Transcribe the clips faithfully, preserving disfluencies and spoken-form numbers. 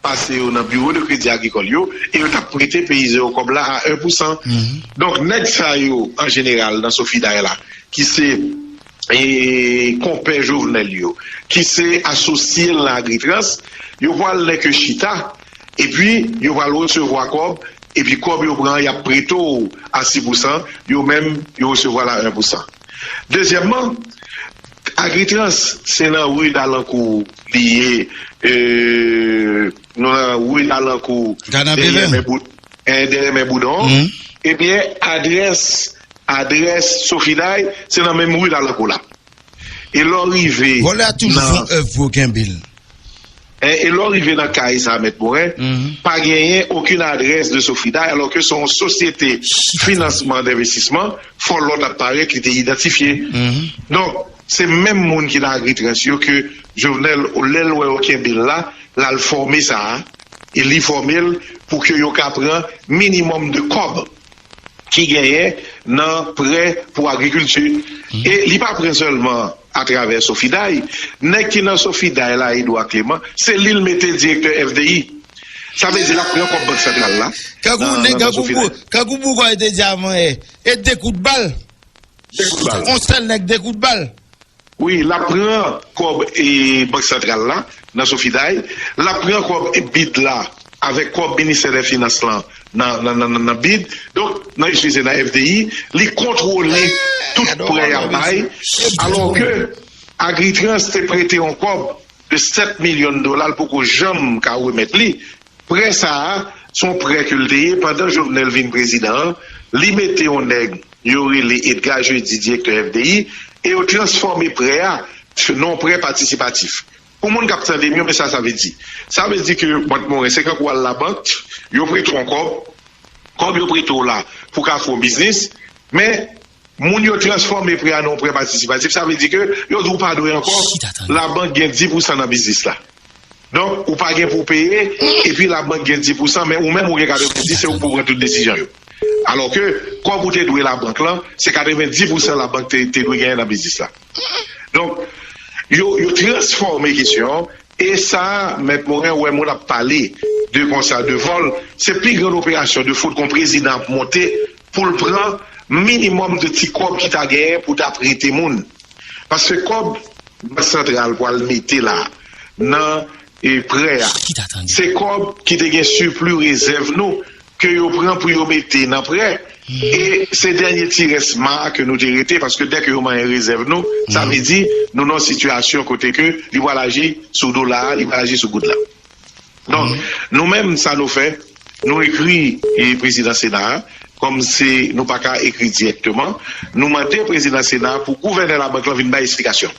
pase yo nan biwo de kredi agrikòl yo, e yo t ap prete peyizan yo kòb la a en pousan. Donk, nèg sa yo, an jeneral, nan Sofiday la, ki se e, konpè Jovenel yo, ki se asosye l nan Agritrans, yo pral nèk yo chita, epi yo pral resevwa kòb, epi kòb yo pran, y ap prete w a sis pousan, yo menm, yo resevwa l a en pousan. Dezyèmman, Agritrans, se nan ri Dalankou li ye, e, nou nan ri Dalankou, dèyè men Boud-, e, dèyè men Boudon. Ebyen, adrès, adrès Sofiday, se nan menm ri Dalankou la. E lè w rive Vòlè a toujou nan fè yon èv pou yo kenbe l. E, e lè w rive nan kay sa, Mèt Morin, pa genyen okenn adrès de Sofiday, alò ke se yon sosyete finansman denvestisman, fò lòt ap parèt ki te idantifye. Donk, se menm moun ki nan Agritrans yo ke Jovenel, lè l wè yo kenbe l la, l al fòme sa a, e li fòme l pou ke yo ka pran minimòm de kòb ki genyen nan prè pou agrikilti. E li pa pran sèlman atravè Sofiday. Nèg ki nan Sofiday la, Edouard Clément, se li l mete direktè F D I. Sa vle di l ap pran kòb Bank Santral la. Kankou nan, nèg, nan kankou Sofiday. Pou, kankou pou kòb te di avan, e, e de kout bal. De kout bal. On sèl nèg de kout bal. Wi, l ap pran kòb, e, Bank Santral la nan Sofiday, l ap pran kòb, e, bid la avèk kòb Ministè dè Finans lan nan, nan, nan, nan, nan bid. Donk, nan, eskize, nan F D I, li kontwole tout prè y ap bay, alò ke Agritrans te prete yon kòb de sèt milyon dola, l poko janm ka remèt li. Prè sa a, se yon prè ke l te ye pandan Jovenel vin prezidan an, li mete yon nèg yo rele Edgar Jeudi, direktè F D I, e yo transfòme prè a nan yon prè patisipatif. Pou moun k ap tande m yo, men sa sa vle di. Sa vle di ke, Mèt Morin, se kankou w al labank, yo prete w yon kòb, kòb yo prete w la pou w ka fè yon biznis, men moun yo transfòme prè a nan yon prè patisipatif, sa vle di ke yo di w pa dwe ankò, labank gen dis pousan nan biznis la. Donk, ou pa gen pou w peye, epi labank gen dis pousan, men ou menm ou gen katrevenndis, se ou k pou pran tout desizyon yo. Alò ke, kòb ou te dwe labank lan, se katrevenndis pousan labank te, te dwe genyen nan biznis la. Donk, yo, yo transfòme kesyon an, e sa, Mèt Morin, wè moun ap pale de konsa, de vòl, se pi grann operasyon de fwod ke yon prezidan ap monte pou l pran minimòm de ti kòb ki ta genyen pou ta prete moun. Paske kòb Bank Santral pral mete la nan, e, prè a, se kòb ki te gen sipli rezèv nou ke yo pran pou yo mete nan prè. E se dènye ti rès ma a ke nou te rete, paske dè ke yo manyen rezèv nou, sa vle di nou nan yon sitiyasyon kote ke li pral aji sou dola a, li pral aji sou goud la. Donk, nou menm, sa nou fè, nou ekri, e, prezidan Sena a, kòm se nou pa ka ekri dirèkteman, nou mande prezidan Sena a pou gouvènè labank lan vin bay esplikasyon.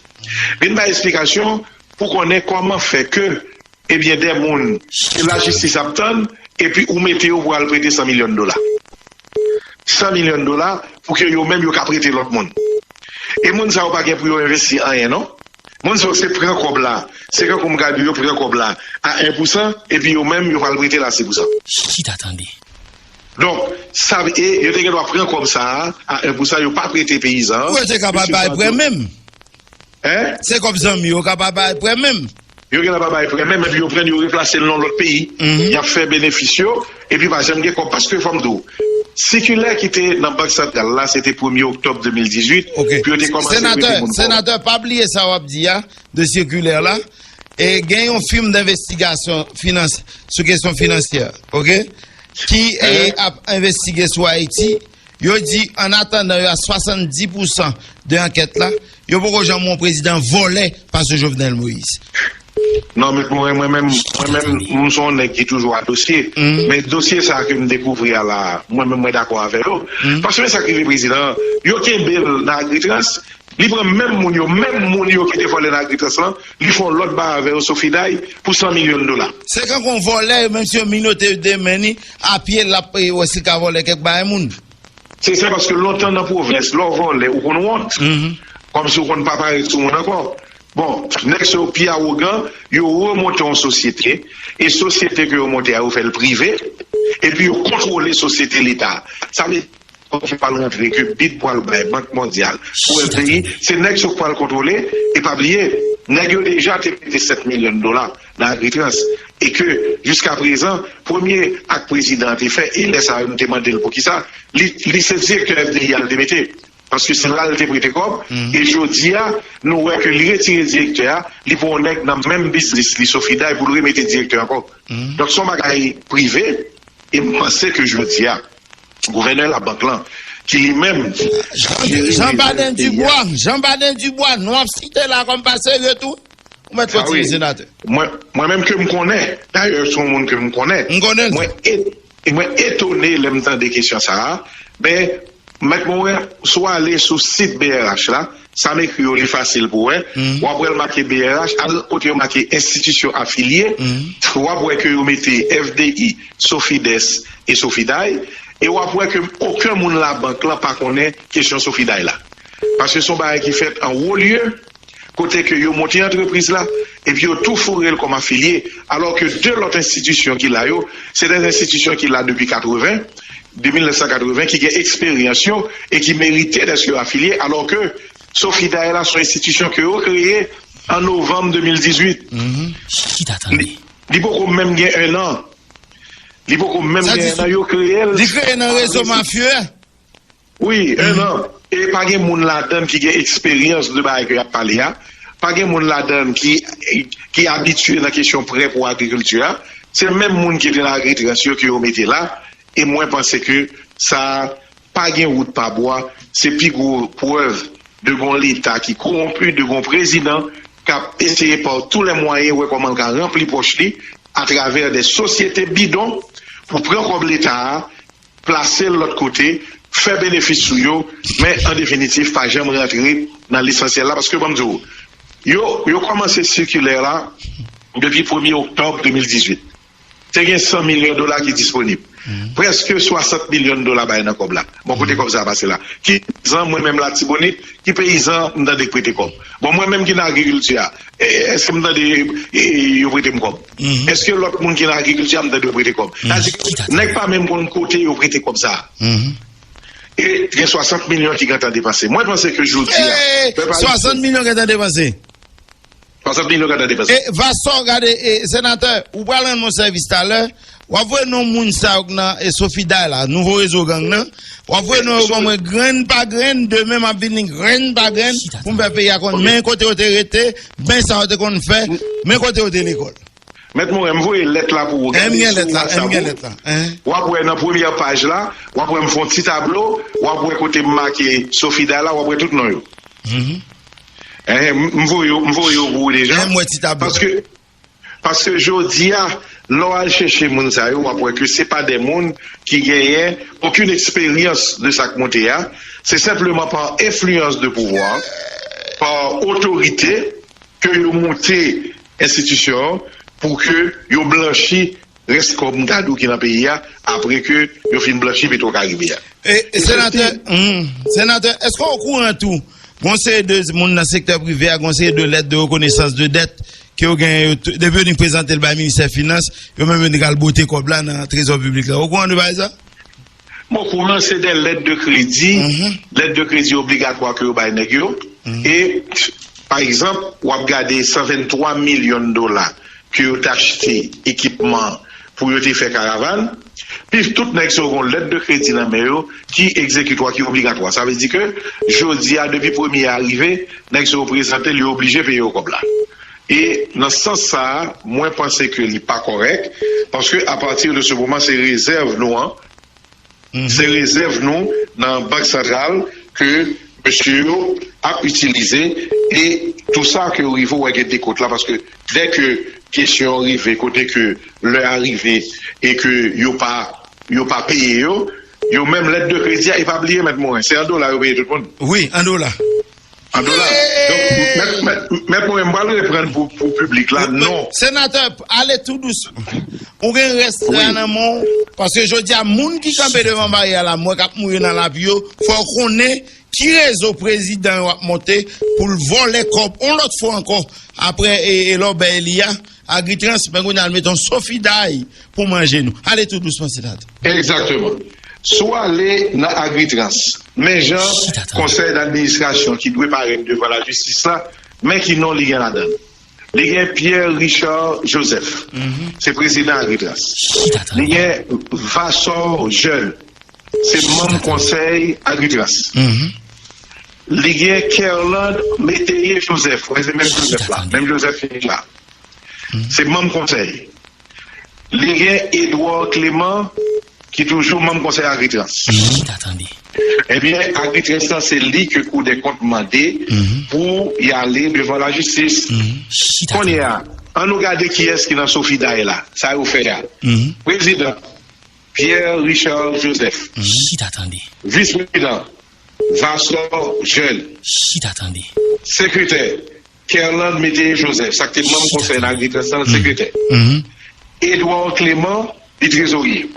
Vin bay esplikasyon pou konnen kòman fè ke, ebyen, de moun ke lajistis ap tann, epi ou mete yo pou al prete san milyon dola. San milyon dola pou ke yo menm yo ka prete lòt moun. E moun sa yo pa gen pou yo envesti anyen, non. Moun sa yo se pran kòb la. Se kankou m ka di yo pran kòb la a en pousan, epi yo menm yo pral prete l a sis pousan. Chita tande. Donk, sa, e yo te gen dwa pran kòb sa a a en pousan, yo pa prete peyizan an. Ou yo te kapab bay prè menm. Hein? Se kòb zanmi yo kapab bay prè menm. Yo gen dwa pa bay prè menm, epi yo pran l, yo replase l nan lòt peyi. Y ap fè benefis yo, epi pa janm gen kòb. Paske fò m di w, sikilè ki te nan Bank Santral la, se te premye oktòb de mil dizuit, pou yo te kòmanse prete moun kòb. Senatè, pa bliye sa w ap di a, de sikilè la. E gen yon fim denvestigasyon finans, sou kesyon finansyè, oke? Ki, e, ap envestige sou Ayiti. Yo di, an atandan yo a swasanndis pousan de ankèt la, yo poko janm wè yon prezidan vòlè pase Jovenel Moïse. Non, men pou mwen, mwen menm, mwen menm, m se yon nèg ki toujou a dosye. Men dosye sa a ke m dekouvri a la, mwen menm, mwen dakò avè yo. Paske men sa k rive prezidan an, yo kenbe l nan Agritrans, li pran menm moun yo, menm moun yo ki te vòlè nan Agritrans lan, li fè yon lòt bagay avè yo, Sofiday, pou san milyon dola. Se kankou yon vòlè, menm si yo minote de men ni, a pye, l ap, e, wè si l ka vòlè kèk bagay moun. Se sa, paske lontan nan pwovens, lè w vòlè, ou konn wont. Kòmsi ou konn pa parèt sou moun ankò. Bon, nèg sa yo pi awogan, yo remonte yon sosyete, e sosyete ke yo monte a, yo fè l prive, epi yo kontwole sosyete leta. Sa vle di, kòb ki pral rantre, ke bid pral bay, Bank Mondyal, pou F B I, se nèg sa yo k pral kontwole, e pa bliye, nèg yo deja te mete sèt milyon dola nan Agritrans. E ke jiska prezan, premye ak prezidan an te fè, e lè sa a nou te mande l poukisa, li, li se direktè F D I a l te mete. Paske se la l te prete kòb, e jodi a, nou wè ke li retire direktè a, li pran yon nèg nan menm biznis li, Sofiday, pou l remete direktè ankò. Donk, se yon bagay prive, e m panse ke jodi a, gouvènè labank lan, ki li menm, Jean, Jean Baden Dubois, Jean Baden Dubois, nou ap site la kòm pa serye tou. Ou mèt kontinye, senatè. Mwen, mwen menm ke m konnen, dayè, se yon moun ke m konnen. M konnen l. Mwen, e, e mwen etone lè m tande kesyon sa a, men, mèt mwen, si w ale sou sit B R H la, sa m ekri yo, li fasil pou wè. W ap wè l make B R H, al kote yo make enstitisyon afilye, w ap wè ke yo mete F D I, Sofides e Sofiday, e w ap wè ke okenn moun labank lan pa konnen kesyon Sofiday la. Paske se yon bagay ki fèt an wo lye, kote ke yo monte antrepriz la, epi yo tou foure l kòm afilye, alò ke de lòt enstitisyon ki la yo, se de enstitisyon ki la depi katreven, de mil nèf san katreven, ki gen eksperyans yo e ki merite dèske yo afilye, alò ke Sofiday la se yon enstitisyon ke yo kreye an novanm de mil dizuit. Li, li poko menm gen en an. Li poko menm gen en an, yo kreye l. Li kreye nan rezo mafye. Wi, en an. E pa gen moun ladan l ki gen eksperyans de bagay ke y ap pale a. Pa gen moun ladan l ki, ki abitye nan kesyon prè pou agrikilti a. Se menm moun ki te nan Agritrans yo ke yo mete la. E mwen panse ke sa pa gen wout pa bwa. Se pi gwo prèv de yon Leta ki kowonpi, de yon prezidan k ap eseye pa tou lè mwayen wè kòman l ka ranpli pòch li atravè de sosyete bidon pou pran kòb Leta a, plase l lòt kote, fè benefis sou yo, men an definitif, pa janm rantre nan lesansyèl la, paske ban m di w, yo, yo kòmanse sikilè la depi premye oktòb de mil dizuit. Te gen san milyon dola ki disponib. Prèske swasant milyon dola bay nan kòb la. Bon, kote kòb sa a pase la? Ki peyizan, mwen menm Latibonit, ki peyizan m tande k prete kòb? Bon, mwen menm ki nan agrikilti a, e, èske m tande, e, yo prete m kòb? Èske lòt moun ki nan agrikilti a, m tande yo prete kòb? Sa di, nèg pa menm konn kote yo prete kòb sa a. E gen swasant milyon ki gentan depanse. Mwen panse ke jodi a, pèp ayisyen, swasant milyon gentan depanse. Swasant milyon gentan depanse. E, Vastò, gade, e, senatè, ou pral rann mwen sèvis talè. W ap voye non moun sa yo k nan, e, Sofiday la, nouvo rezo gang nan. W ap voye non yo ban mwen grenn pa grenn, demen m ap vini grenn pa grenn pou m fè peyi a konn men kote yo te rete, men sa yo te konn fè, men kote yo te lekòl. Mèt Moren, m voye lèt la pou ou. Gade sou WhatsApp ou. W ap wè nan premyè paj la, w ap wè m fè yon ti tablo, w ap wè kote m make Sofiday la, w ap wè tout non yo. Enhen, m, m voye yo, m voye yo pou ou deja. Paske, paske jodi a, lè w al chèche moun sa yo, w ap wè ke se pa de moun ki genyen okenn eksperyans de sa k monte a. Se senpleman pa enfliyans de pouvwa, pa otorite, ke yo monte enstitisyon an pou ke yo blanchi rès kòb m ta di w ki nan peyi a, apre ke yo fin blanchi Petwo Karibe a. E, e senatè, hmm, senatè, èske w okouran tou, gon seri de moun nan sektè prive a, gon seri de lèt de rekonesans de dèt ke yo genyen, yo t-, depi yo fin prezante l bay ministè finans, yo menm yo fin al bote kòb la nan trezò piblik la. Ou okouran de bagay sa? M okouran, se de lèt de kredi, lèt de kredi obligatwa ke yo bay nèg yo. E, pa egzanp, w ap gade san venntwa milyon dola ke yo te achte ekipman pou yo te fè karavàn. Pi tout nèg sa yo gen lèt de kredi nan men yo ki egzekitwa, ki obligatwa. Sa vle di ke jodi a, depi premye a rive, nèg sa yo prezante l, yo oblije peye yo kòb la. E nan sans sa a, mwen panse ke li pa kòrèk, paske apati de se moman, se rezèv nou an, se rezèv nou nan Bank Santral ke mesye yo ap itilize, e tou sa ke yo rive wè gen dekont la, paske dè ke kesyon an rive, kote ke lè a rive, e ke yo pa, yo pa peye yo, yo menm lèt de kredi a, e pa bliye, Mèt Moren, se an dola yo peye tout moun. Wi, an dola. An dola. Donk, Mèt, Mèt, Mèt Moren, m pral reprann pou, pou piblik la, non. Senatè, ale tou dous. Ou gen rès la nan men w, paske jodi a, moun ki kanpe devan baryè la, m wè k ap mouri nan lapli yo, fò w konnen ki rezo prezidan yo ap monte pou l vòlè kòb yon lòt fwa ankò, apre, e, e, lòbèy li a, Agritrans, men kounye a l mete yon Sofiday pou manje nou. Ale tou dousman, senatè. Egzakteman. Si w ale nan Agritrans, men jan konsèy dadministrasyon ki dwe parèt devan lajistis la, men ki non li gen ladan l. Li gen Pierre Richard Joseph, se prezidan Agritrans. Li gen Vassor Jeune, se manm konsèy Agritrans. Li gen Kerland Métayer Joseph, wè se menm Joseph la, menm Joseph la. Se manm konsèy. Li gen Edouard Clément, ki toujou manm konsèy Agritrans. Ebyen, Agritrans lan se li ke Cour des Comptes mande pou y ale devan lajistis. Kounye a, an nou gade kiyès ki nan Sofiday la, sa yo fè a. Prezidan, Pierre Richard Joseph. Vis prezidan, Vassor Jeune. Sekretè, Kerland Métayer Joseph, sa k te manm konsèy nan Agritrans lan, sekretè. Edouard Clément, li trezorye.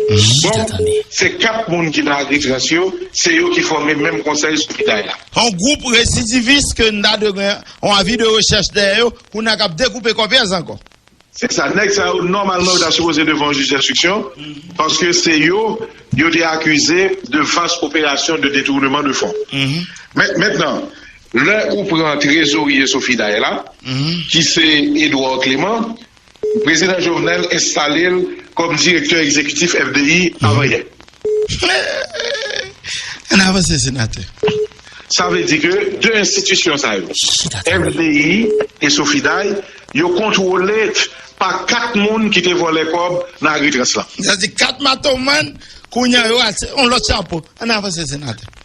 Donk, se kat moun ki nan Agritrans yo, se yo ki fòme menm konsèy Sofiday la. Yon gwoup residivis ke n ta dwe gen yon avi de rechèch dèyè yo, pou n a kab dekoupe kòb pyès ankò. Se sa, nèg sa yo, nòmalman, yo ta sipoze devan yon jij enstriksyon, paske se yo, yo te akize de vas operasyon de detournement de fonds. Men, mentnan, lè ou pran trezorye Sofiday la, ki se Edouard Clément, prezidan Jovenel enstale l kòm direktè egzekitif F D I avanyè. Ann avanse, senatè. Sa vle di ke de enstitisyon sa yo, F D I e Sofiday, yo kontwole pa kat moun ki te vòlè kòb nan Agritrans lan. Sa di kat matoman, kounye a yo al se yon lòt chapo. Ann avanse, senatè.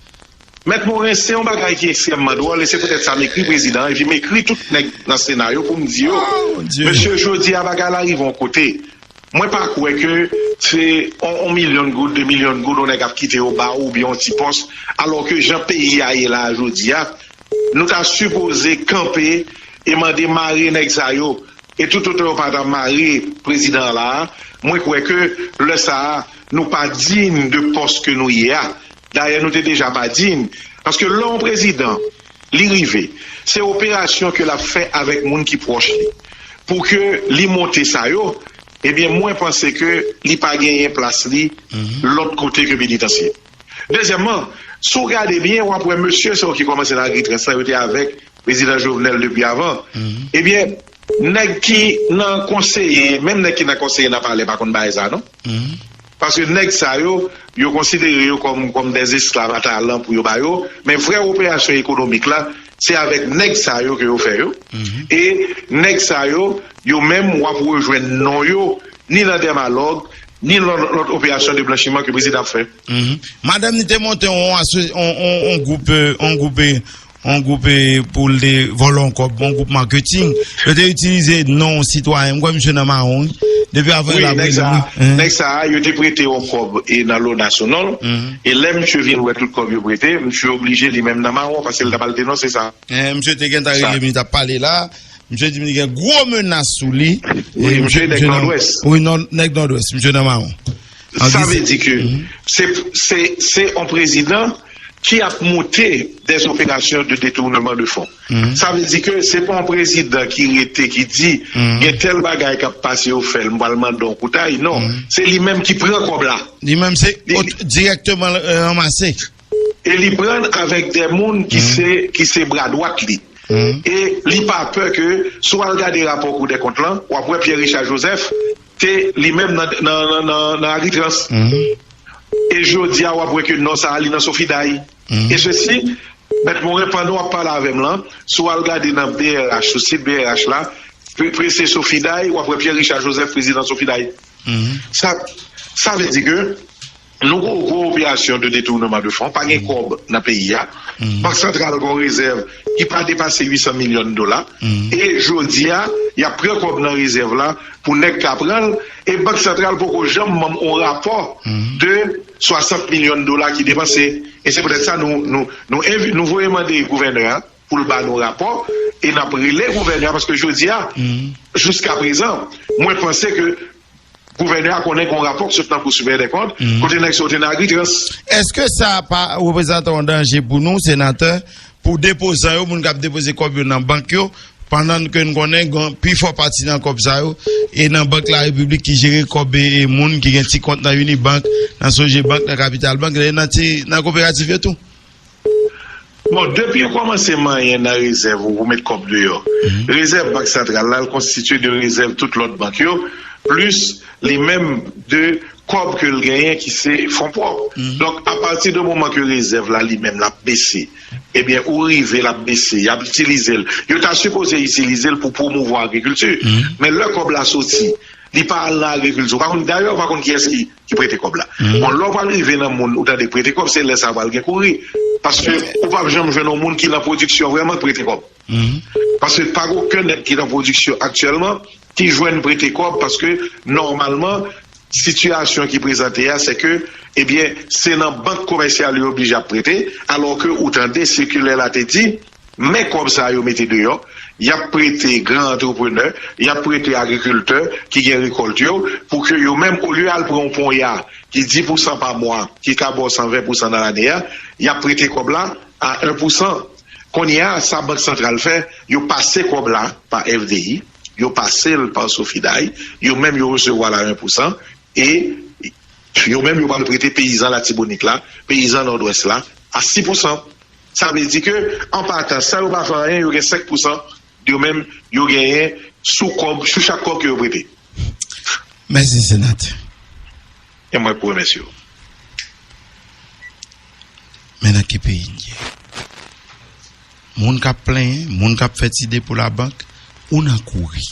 Mèt Moren, se yon bagay ki ekstrèmman dwòl, e se poutèt sa m ekri prezidan an, epi m ekri tout nèg nan Sena yo pou m di yo, mesye, jodi a bagay la rive yon kote. Mwen pa kwè ke se yon, yon milyon goud, de milyon goud, yon nèg ap kite yo ba ou, oubyen yon ti pòs, alò ke jan peyi a ye la a jodi a, nou ta sipoze kanpe e mande mare nèg sa yo, e toutotan yo pa ta mare prezidan an la a, mwen kwè ke lè sa a, nou pa diy de pòs ke nou ye a. Dayè, nou te deja pa diy. Paske lè yon prezidan, li rive, se operasyon ke l ap fè avèk moun ki pwòch li. Pou ke li monte sa yo, ebyen, mwen panse ke li pa genyen plas li lòt kote ke penitansye. Dezyèmman, si w gade byen, w ap wè mesye sa yo ki kòmanse nan Agritrans lan, yo te avèk prezidan Jovenel depi avan. Ebyen, nèg ki nan konseye, menm nèg ki nan konseye nan palè pa konn bagay sa non. Paske nèg sa yo, yo konsidere yo kòm, kòm des esclaves à talent pou yo ba yo, men vrè operasyon ekonomik la, se avèk nèg sa yo ke yo fè yo. E nèg sa yo, yo menm, w ap rejwenn non yo, ni nan Dermalog, ni nan lòt operasyon de blanchiman ke prezidan ap fè. Madanm ni te monte yon aso-, yon, yon, yon gwoup, eh, yon gwoup, eh, yon gwoup, eh, pou l te vòlè yon kòb, yon gwoup maketing. Yo te itilize non sitwayen. M kwè misye nan mawon, wi. Depi avan l ap rele, wi. Nèg sa a, yo te prete yon kòb, e nan LONASE sou non l. E lè misye vin wè tout kòb yo prete, misye oblije li menm nan mawon, paske l t ap al denonse sa. Eh, misye te gentan rele m, li t ap pale la. Misye di m li gen gwo menas sou li. Wi, misye nèg Nòdwès. Wi, nèg Nòdwès, misye nan mawon. Sa vle di ke se, se, se yon prezidan ki ap monte des opérations de détournement de fonds. Sa vle di ke se pa yon prezidan ki rete, ki di, gen tèl bagay k ap pase, yo fè l, m pral mande yon koutay. Non, se li menm ki pran kòb la. Li menm se dirèkteman ranmase. E li pran l avèk de moun ki se, ki se bra dwat li. E li pa pè ke, si w al gade rapò Kou dè Kont lan, w ap wè Pierre Richard Joseph te li menm nan, nan, nan, nan, nan Agritrans. E jodi a, w ap wè ke non sa a, li nan Sofiday. E sesi, Mèt Moren, pandan w ap pale avè m lan, si w al gade nan B R H, sou sit B R H la, pre-, prese Sofiday, w ap wè Pierre Richard Joseph, prezidan Sofiday. Sa, sa vle di ke nou gon gwo operasyon de detournement de fonds, pa gen kòb nan peyi a. Bank Santral gon rezèv ki pa depase uit san milyon dola. E jodi a, y ap pran kòb nan rezèv la pou nèg ka pran l. E Bank Santral poko janm ban m yon rapò de swasant milyon dola ki depanse. E se poutèt sa nou, nou, nou envi-, nou voye mande gouvènè a pou l ba nou rapò, e n ap rele gouvènè a, paske jodi a, jiska prezan, mwen panse ke gouvènè a konnen gen yon rapò ki sot nan Kou Siperyè dè Kont, kote nèg sa yo te nan Agritrans. Èske sa pa reprezante yon danje pou nou, senatè, pou depozan yo, moun k ap depoze kòb yo nan bank yo, pandan ke n konnen gen pifò pati nan kòb sa yo, e nan Bank Larepiblik ki jere kòb e, e moun ki gen ti kont nan Unibank, nan Sogebank, nan Capital Bank, e nan ti, nan koperativ yo tou? Bon, depi yo kòmanse manyen nan rezèv ou pou met kòb deyò, rezèv Bank Santral la, l konstitye de rezèv tout lòt bank yo, plis li menm de kòb ke l genyen ki se fon pwòp. Donk, apati de moman ke rezèv la li menm l ap bese, ebyen, ou rive l ap bese, y ap itilize l. Yo ta sipoze itilize l pou pwomouvwa agrikilti. Men lè kòb la soti, li pa al nan agrikilti. Ou pa konn, dayè, ou pa konn kiyès ki, ki prete kòb la. Bon, lè w pral rive nan moun, ou tande prete kòb, se lè sa pral gen kouri. Paske ou p ap janm jwenn yon moun ki nan pwodiksyon vrèman k prete kòb. Paske pa gen okenn nèg ki nan pwodiksyon aktyèlman ki jwenn prete kòb, paske nòmalman, sitiyasyon ki prezante a, se ke, ebyen, se nan bank komèsyal yo oblije ap prete, alò ke ou tande sikilè la te di, men kòb sa yo mete deyò, y ap prete gran antreprenè, y ap prete agrikiltè ki gen rekòlt yo, pou ke yo menm, olye al pran yon ponya ki dis pousan pa mwa, ki ka ba w san ven pousan nan lane a, y ap prete kòb la a en pousan. Kounye a, sa Bank Santral fè, yo pase kòb la pa F D I, yo pase l pa Sofiday, yo menm yo resevwa l a en pousan, e yo menm yo pral prete peyizan Latibonit la, peyizan Nòdwès la, a sis pousan. Sa vle di ke, an patan, san yo pa fè anyen, yo gen senk pousan, yo menm, yo genyen sou kòb, sou chak kòb ke yo prete. Mèsi, senatè. E mwen pou remèsye w. Men nan ki peyi n ye? Moun k ap plenyen, moun k ap fè ti depo labank, ou nan kouri.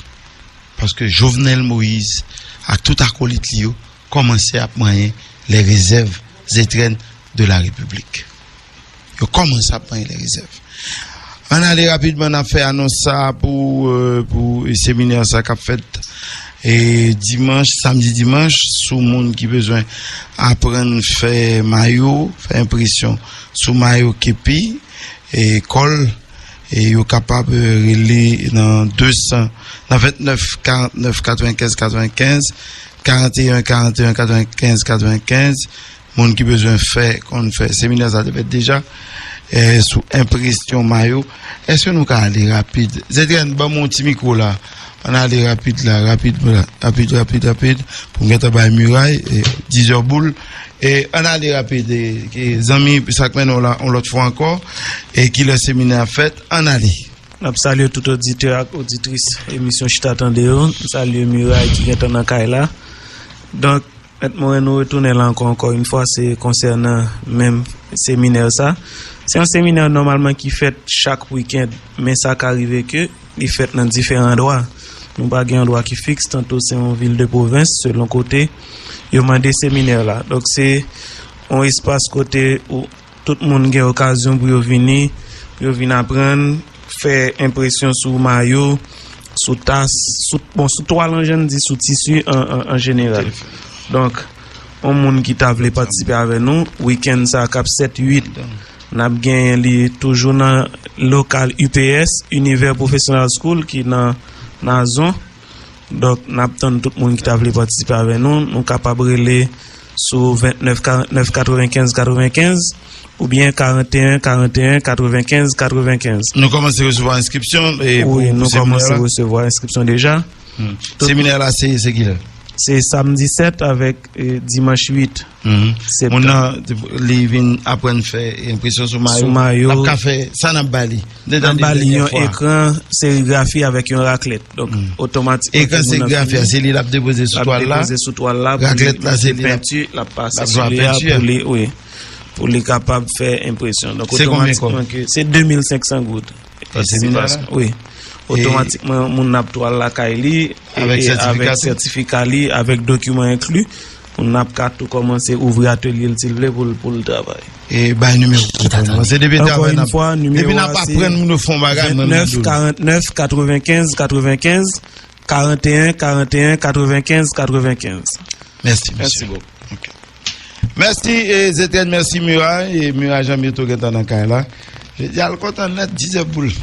Paske Jovenel Moïse ak tout akolit li yo kòmanse ap manyen les réserves étrennes de la République. Yo kòmanse ap manyen les réserves. Ann ale rapidman, n ap fè anons sa pou, euh, pou seminè sa k ap fèt, e, dimanch, samdi, dimanch, sou moun ki bezwen aprann fè mayo, fè enpresyon sou mayo, kepi, e, kòl, e yo kapab, euh, rele nan de san, nan vennèf karannèf katrevenkenz katrevenkenz, karanteyen karanteyen katrevenkenz katrevenkenz. Moun ki bezwen fè, konn fè, seminè sa te fèt deja, eh, sou enpresyon mayo. Èske nou ka ale rapid? Zedrèn, ban m yon ti mikwo la. Ann ale rapid la, rapid, rapid, rapid, rapid, pou m gentan bay Miray, eh, dizè boul. E ann ale rapid, eh, ke zanmi, sa k mennen w la, yon lòt fwa ankò, e kilè seminè a fèt, ann ale. N ap salye tout oditè ak oditris emisyon Chita Tande yo. N salye Miray ki gentan nan kay la. Donk, Mèt Moren, nou retounen la ankò, ankò yon fwa, se konsènan menm seminè sa. Se yon seminè nòmalman ki fèt chak wikenn, men sa ka rive ke li fèt nan diferan andwa. Nou pa gen andwa ki fiks, tanto se yon vil de pwovens, selon kote yo mande seminè la. Donk, se yon espas kote ou tout moun gen okazyon pou yo vini, pou yo vin aprann, fè enpresyon sou mayo, sou tas, sou, bon, sou twal an jan n di, sou tisi an, an, an jeneral. Donk, yon moun ki ta vle patisipe avè nou, wikenn sa k ap sèt uit, n ap genyen li toujou nan lokal U P S, Univers Professional School, ki nan Nazon. Donk, n ap tann tout moun ki ta vle patisipe avè nou. Nou kapab rele sou vennèf karannèf katrevenkenz katrevenkenz oubyen karanteyen karanteyen katrevenkenz katrevenkenz. Nou kòmanse resevwa enskripsyon, e, pou, wi, pou nou seminè kòmanse la? Resevwa enskripsyon deja. Hmm. Tout seminè la, se, se kilè? Se samdi sèt avèk, e, dimanch uit. Mhm. Septanm. Moun nan, li vin aprann fè enpresyon sou mayo. Sou mayo. L ap ka fè sa n ap ba li. N ap ba li yon ekran serigrafi avèk yon raklèt. Donk, otomatikman, ekran serigrafi a, se li l ap depoze sou twal la. L ap depoze sou twal la, pou li, raklèt la, se li l ap, penti, l ap pase sou li a pou li, wi, pou li kapab fè enpresyon. Donk, otomatikman ke se de mil senk san goud. Patisipasyon, wi. Otomatikman, moun nan ap tou al lakay li, e, avèk sètifika li, avèk dokiman enkli. Moun nan ap ka tou kòmanse ouvri atelye l si l vle pou l, pou l travay. E bay nimewo telefòn nan. Se depi travay n ap, depi n ap aprann moun yo fè yon bagay, mwen menm tou. Vennèf karannèf katrevenkenz katrevenkenz, karanteyen karanteyen katrevenkenz katrevenkenz. Mèsi, mesye. Mèsi bokou. Ok. Mèsi, e, Zetèn, mèsi, Miray, e, Miray Jean Bertho gentan nan kay la. Je di al kontan nèt, dizè boul.